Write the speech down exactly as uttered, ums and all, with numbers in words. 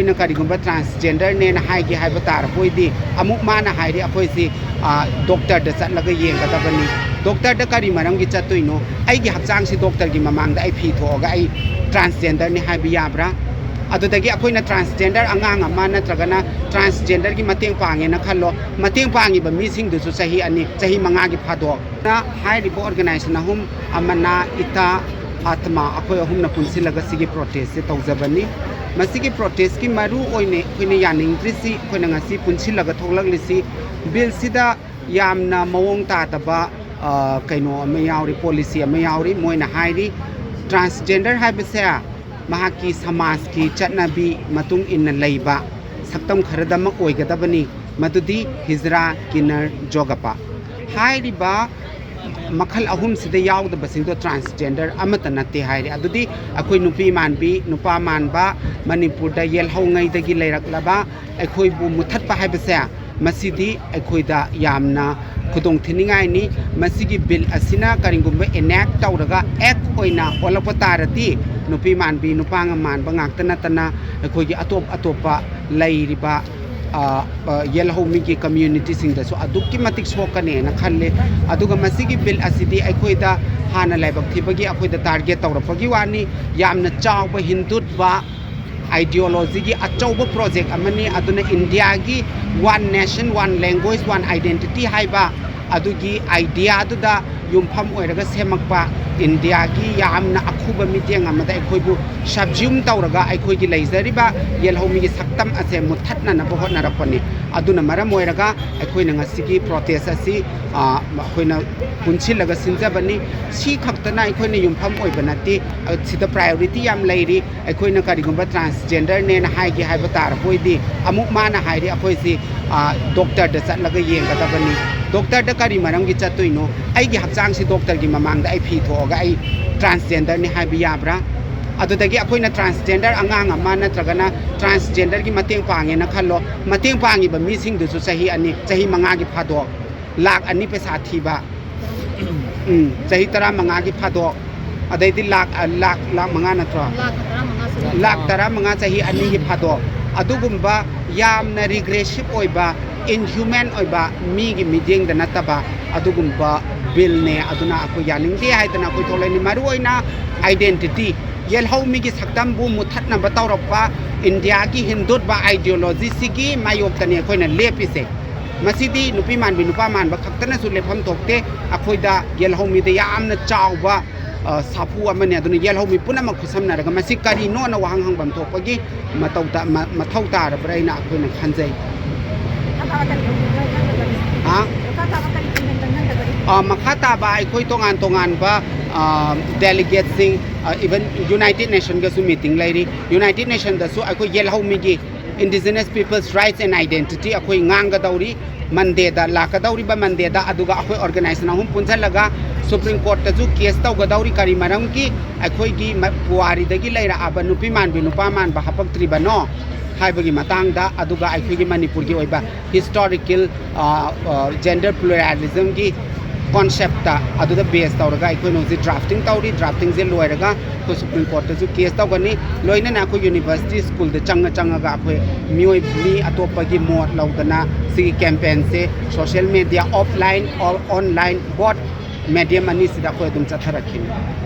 ꯑꯩꯅ ꯀꯔꯤꯒꯨꯝꯕ transgenderꯅꯦꯅ ꯍꯥꯏꯒꯦ ꯍꯥꯏꯕ ꯇꯥꯔꯕ ꯑꯣꯏꯗꯤ, ꯑꯃꯨꯛ ꯃꯥꯅ ꯍꯥꯏꯔꯤ, "ꯑꯩꯈꯣꯏꯁꯤ, ꯑ, doctorꯗ ꯆꯠꯂꯒ ꯌꯦꯡꯒꯗꯕꯅꯤ"꯫ Doctorꯗ ꯀꯔꯤ ꯃꯔꯝꯒꯤ ꯆꯠꯇꯣꯏꯅꯣ? "ꯑꯩꯒꯤ ꯍꯛꯆꯥꯡꯁꯤ doctorꯒꯤ ꯃꯃꯥꯡꯗ ꯑꯩ ꯐꯤ ꯊꯣꯛꯑꯒ ꯑꯩ transgenderꯅꯤ ꯍꯥꯏꯕ ꯌꯥꯕ꯭ꯔꯥ?" ꯑꯗꯨꯗꯒꯤ ꯑꯩꯈꯣꯏꯅ transgender ꯑꯉꯥꯡ ꯑꯃ ꯅꯠꯇ꯭ꯔꯒꯅ transgenderꯒꯤ ꯃꯇꯦꯡ ꯄꯥꯡꯉꯦꯅ ꯈꯜꯂꯣ, ꯃꯇꯦꯡ ꯄꯥꯡꯉꯤꯕ ꯃꯤꯁꯤꯡꯗꯨꯁꯨ ꯆꯍꯤ ꯑꯅꯤ, ꯆꯍꯤ ꯃꯉꯥꯒꯤ ꯐꯥꯗꯣꯛ꯫ ꯍꯥꯏꯔꯤꯕ organization ꯑꯍꯨꯝ, ꯑꯃꯅ, ꯏꯇꯥ, ꯑꯥꯇꯃꯥ, ꯑꯩꯈꯣꯏ ꯑꯍꯨꯝꯅ ꯄꯨꯟꯁꯤꯜꯂꯒ ꯁꯤꯒꯤ protestꯁꯦ ꯇꯧꯖꯕꯅꯤ꯫ ꯃꯁꯤꯒꯤ protestꯀꯤ ꯃꯔꯨ ꯑꯣꯏꯅ ꯑꯩꯈꯣꯏꯅ ꯌꯥꯅꯤꯡꯗ꯭ꯔꯤꯁꯤ, ꯑꯩꯈꯣꯏꯅ ꯉꯁꯤ ꯄꯨꯟꯁꯤꯜꯂꯒ ꯊꯣꯛꯂꯛꯂꯤꯁꯤ, billꯁꯤꯗ ꯌꯥꯝꯅ ꯃꯑꯣꯡ ꯇꯥꯗꯕ, ꯑ, ꯀꯩꯅꯣ ꯑꯃ ꯌꯥꯎꯔꯤ, policy ꯑꯃ ꯌꯥꯎꯔꯤ꯫ ꯃꯣꯏꯅ ꯍꯥꯏꯔꯤ, transgender ꯍꯥꯏꯕꯁꯦ ꯃꯍꯥꯛꯀꯤ ꯁꯃꯥꯖꯀꯤ ꯆꯠꯅꯕꯤ ꯃꯇꯨꯡ ꯏꯟꯅ ꯂꯩꯕ ꯁꯛꯇꯝ ꯈꯔꯗꯃꯛ ꯑꯣꯏꯒꯗꯕꯅꯤ, ꯃꯗꯨꯗꯤ ꯍꯤꯖꯔꯥ, ꯀꯤꯅꯔ, ꯖꯣꯒꯄꯥ꯫ ꯍꯥꯏꯔꯤꯕ ꯃꯈꯜ ꯑꯍꯨꯝꯁꯤꯗ ꯌꯥꯎꯗꯕꯁꯤꯡꯗꯣ transgender ꯑꯃꯠꯇ ꯅꯠꯇꯦ ꯍꯥꯏꯔꯤ꯫ ꯑꯗꯨꯗꯤ ꯑꯩꯈꯣꯏ ꯅꯨꯄꯤ ꯃꯥꯟꯕꯤ, ꯅꯨꯄꯥ ꯃꯥꯟꯕ, ꯃꯅꯤꯄꯨꯔꯗ ꯌꯦꯜꯍꯧꯉꯩꯗꯒꯤ ꯂꯩꯔꯛꯂꯕ ꯑꯩꯈꯣꯏꯕꯨ ꯃꯨꯊꯠꯄ ꯍꯥꯏꯕꯁꯦ, ꯃꯁꯤꯗꯤ ꯑꯩꯈꯣꯏꯗ ꯌꯥꯝꯅ ꯈꯨꯗꯣꯡ ꯊꯤꯅꯤꯡꯉꯥꯏꯅꯤ꯫ ꯃꯁꯤꯒꯤ bill ꯑꯁꯤꯅ ꯀꯔꯤꯒꯨꯝꯕ enact ꯇꯧꯔꯒ act ꯑꯣꯏꯅ ꯑꯣꯜꯂꯛꯄ ꯇꯥꯔꯗꯤ, ꯅꯨꯄꯤ ꯃꯥꯟꯕꯤ, ꯅꯨꯄꯥ ꯃꯥꯟꯕ ꯉꯥꯛꯇ ꯅꯠꯇꯅ ꯑꯩꯈꯣꯏꯒꯤ ꯑꯇꯣꯞ ꯑꯇꯣꯞꯄ ꯂꯩꯔꯤꯕ, ꯑ, ꯑ, ꯌꯦꯜꯍꯧꯃꯤꯒꯤ communityꯁꯤꯡꯗꯁꯨ ꯑꯗꯨꯛꯀꯤ ꯃꯇꯤꯛ ꯁꯣꯛꯀꯅꯦꯅ ꯈꯜꯂꯤ꯫ ꯑꯗꯨꯒ ꯃꯁꯤꯒꯤ bill ꯑꯁꯤꯗꯤ ꯑꯩꯈꯣꯏꯗ ꯍꯥꯟꯅ ꯂꯥꯏꯕꯛ ꯊꯤꯕꯒꯤ ꯑꯩꯈꯣꯏꯗ target ꯇꯧꯔꯛꯄꯒꯤ ꯋꯥꯅꯤ꯫ ꯌꯥꯝꯅ ꯆꯥꯎꯕ ꯍꯤꯟꯗꯨꯠꯕ ideologyꯒꯤ ꯑꯆꯧꯕ project ꯑꯃꯅꯤ꯫ ꯑꯗꯨꯅ ꯏꯟꯗꯤꯌꯥꯒꯤ one nation, one language, one identity ꯍꯥꯏꯕ ꯑꯗꯨꯒꯤ ideaꯗꯨꯗ ꯌꯨꯝꯐꯝ ꯑꯣꯏꯔꯒ ꯁꯦꯝꯃꯛꯄ ꯏꯟꯗꯤꯌꯥꯒꯤ ꯌꯥꯝꯅ ꯑꯈꯨꯕ ꯃꯤꯠꯌꯦꯡ ꯑꯃꯗ ꯑꯩꯈꯣꯏꯕꯨ subsume ꯇꯧꯔꯒ ꯑꯩꯈꯣꯏꯒꯤ ꯂꯩꯖꯔꯤꯕ ꯌꯦꯜꯍꯧꯃꯤꯒꯤ ꯁꯛꯇꯝ ꯑꯁꯦ ꯃꯨꯠꯊꯠꯅꯅꯕ ꯍꯣꯠꯅꯔꯛꯄꯅꯤ꯫ ꯑꯗꯨꯅ ꯃꯔꯝ ꯑꯣꯏꯔꯒ ꯑꯩꯈꯣꯏꯅ ꯉꯁꯤꯒꯤ protest ꯑꯁꯤ, ꯑ, ꯑꯩꯈꯣꯏꯅ ꯄꯨꯟꯁꯤꯜꯂꯒ ꯁꯤꯟꯖꯕꯅꯤ꯫ ꯁꯤ ꯈꯛꯇꯅ ꯑꯩꯈꯣꯏꯅ ꯌꯨꯝꯐꯝ ꯑꯣꯏꯕ ꯅꯠꯇꯦ꯫ ꯑ, ꯁꯤꯗ priority ꯌꯥꯝ ꯂꯩꯔꯤ꯫ ꯑꯩꯈꯣꯏꯅ ꯀꯔꯤꯒꯨꯝꯕ transgenderꯅꯦꯅ ꯍꯥꯏꯒꯦ ꯍꯥꯏꯕ ꯇꯥꯔꯕ ꯑꯣꯏꯗꯤ, ꯑꯃꯨꯛ ꯃꯥꯅ ꯍꯥꯏꯔꯤ, "ꯑꯩꯈꯣꯏꯁꯤ, ꯑ, doctorꯗ ꯆꯠꯂꯒ ꯌꯦꯡꯒꯗꯕꯅꯤ"꯫ Doctorꯗ ꯀꯔꯤ ꯃꯔꯝꯒꯤ ꯆꯠꯇꯣꯏꯅꯣ? "ꯑꯩꯒꯤ ꯍꯛꯆꯥꯡꯁꯤ doctorꯒꯤ ꯃꯃꯥꯡꯗ ꯑꯩ ꯐꯤ ꯊꯣꯛꯑꯒ ꯑꯩ transgenderꯅꯤ ꯍꯥꯏꯕ ꯌꯥꯕ꯭ꯔꯥ?" ꯑꯗꯨꯗꯒꯤ ꯑꯩꯈꯣꯏꯅ transgender ꯑꯉꯥꯡ ꯑꯃ ꯅꯠꯇ꯭ꯔꯒꯅ transgenderꯒꯤ ꯃꯇꯦꯡ ꯄꯥꯡꯉꯦꯅ ꯈꯜꯂꯣ, ꯃꯇꯦꯡ ꯄꯥꯡꯉꯤꯕ ꯃꯤꯁꯤꯡꯗꯨꯁꯨ ꯆꯍꯤ ꯑꯅꯤ, ꯆꯍꯤ ꯃꯉꯥꯒꯤ ꯐꯥꯗꯣꯛ, ꯂꯥꯛ ꯑꯅꯤ ꯄꯩꯁꯥ ꯊꯤꯕ, ꯎꯝ, ꯆꯍꯤ ꯇꯔꯥꯃꯉꯥꯒꯤ ꯐꯥꯗꯣꯛ, ꯑꯗꯩꯗꯤ ꯂꯥꯛ, ꯑ, ꯂꯥꯛ, ꯂꯥꯛ ꯃꯉꯥ ꯅꯠꯇ꯭ꯔꯣ? ꯂꯥꯛ ꯇꯔꯥꯃꯉꯥ ꯂꯥꯛ ꯇꯔꯥꯃꯉꯥ ꯆꯍꯤ ꯑꯅꯤꯒꯤ ꯐꯥꯗꯣꯛ꯫ ꯑꯗꯨꯒꯨꯝꯕ ꯌꯥꯝꯅ ꯔꯤꯒ꯭ꯔꯦꯁꯤꯞ ꯑꯣꯏꯕ, ꯏꯟꯍ꯭ꯌꯨꯃꯦꯟ ꯑꯣꯏꯕ, ꯃꯤꯒꯤ ꯃꯤꯠꯌꯦꯡꯗ ꯅꯠꯇꯕ ꯑꯗꯨꯒꯨꯝꯕ ꯕꯤꯜꯅꯦ꯫ ꯑꯗꯨꯅ ꯑꯩꯈꯣꯏ ꯌꯥꯅꯤꯡꯗꯦ ꯍꯥꯏꯗꯅ ꯑꯩꯈꯣꯏ ꯊꯣꯛꯂꯛꯏꯅꯤ꯫ ꯃꯔꯨꯑꯣꯏꯅ ꯑꯥꯏꯗꯦꯟꯇꯤꯇꯤ, ꯌꯦꯜꯍꯧꯃꯤꯒꯤ ꯁꯛꯇꯝꯕꯨ ꯃꯨꯊꯠꯅꯕ ꯇꯧꯔꯛꯄ ꯏꯟꯗꯤꯌꯥꯒꯤ ꯍꯤꯟꯗꯨꯠꯕ ꯑꯥꯏꯗꯤꯌꯣꯂꯣꯖꯤꯁꯤꯒꯤ ꯃꯥꯌꯣꯛꯇꯅꯤ ꯑꯩꯈꯣꯏꯅ ꯂꯦꯞꯄꯤꯁꯦ꯫ ꯃꯁꯤꯗꯤ ꯅꯨꯄꯤ ꯃꯥꯟꯕꯤ ꯅꯨꯄꯥ ꯃꯥꯟꯕ ꯈꯛꯇꯅꯁꯨ ꯂꯦꯞꯐꯝ ꯊꯣꯛꯇꯦ꯫ ꯑꯩꯈꯣꯏꯗ ꯌꯦꯜꯍꯧꯃꯤꯗ ꯌꯥꯝꯅ ꯆꯥꯎꯕ, ꯑ, ꯁꯥꯐꯨ ꯑꯃꯅꯤ꯫ ꯑꯗꯨꯅ ꯌꯦꯜꯍꯧꯃꯤ ꯄꯨꯝꯅꯃꯛ ꯈꯨꯠꯁꯝꯅꯔꯒ ꯃꯁꯤ ꯀꯔꯤꯅꯣꯅ ꯋꯥꯍꯪ ꯍꯪꯐꯝ ꯊꯣꯛꯄꯒꯤ ꯃꯇꯧ ꯇ-, ꯃ-, ꯃꯊꯧ ꯇꯥꯔꯕ꯭ꯔꯥ ꯍꯥꯏꯅ ꯑꯩꯈꯣꯏꯅ ꯈꯟꯖꯩ꯫ ꯃꯈꯥ ꯇꯥꯕ ꯀꯔꯤ ꯈꯪꯅꯤꯡꯕ ꯅꯪꯅ ꯀꯔꯤ? ꯍꯥ? ꯃꯈꯥ ꯇꯥꯕ ꯀꯔꯤ ꯈꯪꯅꯤꯡꯕ ꯅꯪꯅ ꯀꯔꯤ? ꯑ, ꯃꯈꯥ ꯇꯥꯕ ꯑꯩꯈꯣꯏ ꯇꯣꯉꯥꯟ ꯇꯣꯉꯥꯟꯕ, ꯑ, ꯗꯦꯂꯤꯒꯦꯠꯁꯤꯡ, ꯑ, ꯏꯚꯟ ꯌꯨꯅꯥꯏꯇꯦꯠ ꯅꯦꯁꯟꯒꯁꯨ ꯃꯤꯇꯤꯡ ꯂꯩꯔꯤ꯫ ꯌꯨꯅꯥꯏꯇꯦꯠ ꯅꯦꯁꯟꯗꯁꯨ ꯑꯩꯈꯣꯏ ꯌꯦꯜꯍꯧꯃꯤꯒꯤ Indigenous People's Rights and Identity ꯑꯩꯈꯣꯏ ꯉꯥꯡꯒꯗꯧꯔꯤ꯫ ꯃꯟꯗꯦꯗ, ꯂꯥꯛꯀꯗꯧꯔꯤꯕ ꯃꯟꯗꯦꯗ꯫ ꯑꯗꯨꯒ ꯑꯩꯈꯣꯏ ꯑꯣꯔꯒꯅꯥꯏꯖꯦꯁꯟ ꯑꯍꯨꯝ ꯄꯨꯟꯁꯤꯜꯂꯒ ꯁꯨꯄ꯭ꯔꯤꯝ ꯀꯣꯔꯠꯇꯁꯨ ꯀꯦꯁ ꯇꯧꯒꯗꯧꯔꯤ꯫ ꯀꯔꯤ ꯃꯔꯝꯒꯤ? ꯑꯩꯈꯣꯏꯒꯤ ꯃ-, ꯄꯨꯋꯥꯔꯤꯗꯒꯤ ꯂꯩꯔꯛꯑꯕ ꯅꯨꯄꯤ ꯃꯥꯟꯕꯤ ꯅꯨꯄꯥ ꯃꯥꯟꯕ ꯍꯥꯄꯛꯇ꯭ꯔꯤꯕꯅꯣ ꯍꯥꯏꯕꯒꯤ ꯃꯇꯥꯡꯗ, ꯑꯗꯨꯒ ꯑꯩꯈꯣꯏꯒꯤ ꯃꯅꯤꯄꯨꯔꯒꯤ ꯑꯣꯏꯕ ꯍꯤꯁꯇꯣꯔꯤꯀꯦꯜ, ꯑ, ꯑ, ꯖꯦꯟꯗꯔ ꯄ꯭ꯂꯨꯔꯥꯂꯤꯖꯝꯒꯤ ꯀꯣꯟꯁꯦꯞꯇ ꯑꯗꯨꯗ ꯕꯦꯁ ꯇꯧꯔꯒ ꯑꯩꯈꯣꯏꯅ ꯍꯧꯖꯤꯛ ꯗ꯭ꯔꯥꯐꯇꯤꯡ ꯇꯧꯔꯤ꯫ ꯗ꯭ꯔꯥꯐꯇꯤꯡꯁꯦ ꯂꯣꯏꯔꯒ ꯑꯩꯈꯣꯏ ꯁꯨꯄ꯭ꯔꯤꯝ ꯀꯣꯔꯠꯇꯁꯨ ꯀꯦꯁ ꯇꯧꯒꯅꯤ꯫ ꯂꯣꯏꯅꯅ ꯑꯩꯈꯣꯏ ꯌꯨꯅꯤꯚꯔꯁꯤꯇꯤ, ꯁ꯭ꯀꯨꯜꯗ ꯆꯪꯉ ꯆꯪꯉꯒ ꯑꯩꯈꯣꯏ ꯃꯤꯑꯣꯏ, ꯃꯤ ꯑꯇꯣꯞꯄꯒꯤ ꯃꯣꯠ ꯂꯧꯗꯅ ꯁꯤꯒꯤ ꯀꯦꯝꯄꯦꯟꯁꯦ social media, offline or online, both medium ꯑꯅꯤꯁꯤꯗ ꯑꯩꯈꯣꯏ ꯑꯗꯨꯝ ꯆꯠꯊꯔꯛꯈꯤꯅꯤ꯫